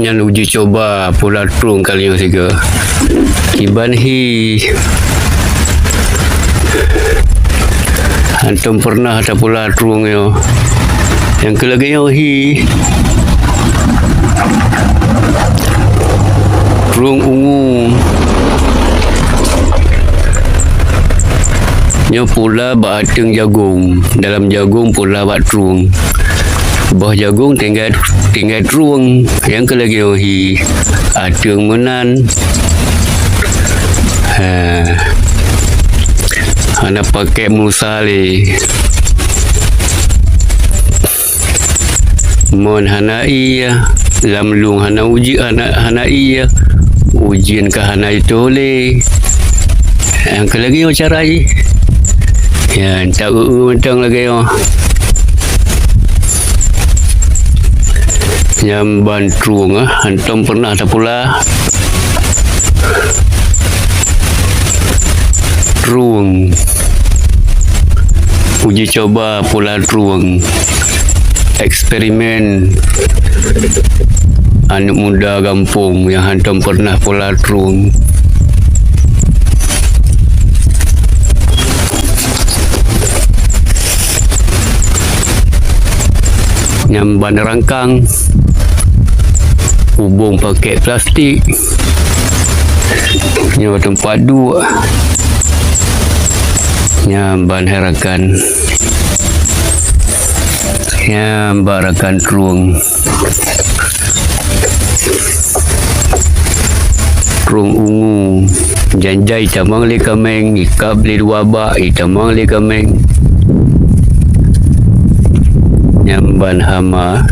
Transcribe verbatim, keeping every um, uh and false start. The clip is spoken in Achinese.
Nyan uji coba pula trueng kali nyoe sigoe. Kiban hi. Hantom pernah tapula trueng nyoe. Nyang keu lagèe nyoe hi. Trueng ungu. Nyoe pula bak ateueng jagong. Dalam jagong pula bak trueng. Boh jagong tinggai, tinggai trueng. Nyang keu lagèe nyoe hi. Ateueng meunan. Ha. Hana pakèk musa lé. Mon hana ie, lam lueng hana uji-, hana, hana ie, ujeuen ka hana ituh lé. Nyang keu lagèe nyoe cara jih. Ya, ta eu-eu mantong lagèe nyoe. Nyan ban trueng, ah, hantom pernah tapula. Trueng. Uji coba pula trueng. Eksperimen aneuk muda gampông nyang hantom pernah pula trueng. Nyan ban rangkang, ubông pakèk plastik. Nyoe teumpat duek. Nyan ban hai rakan. Nyan bak rakan trueng. Trueng ungu. Janjai tamong lé kaméng, ikab lé dua bak, itamong lé kaméng. Nyan ban hama.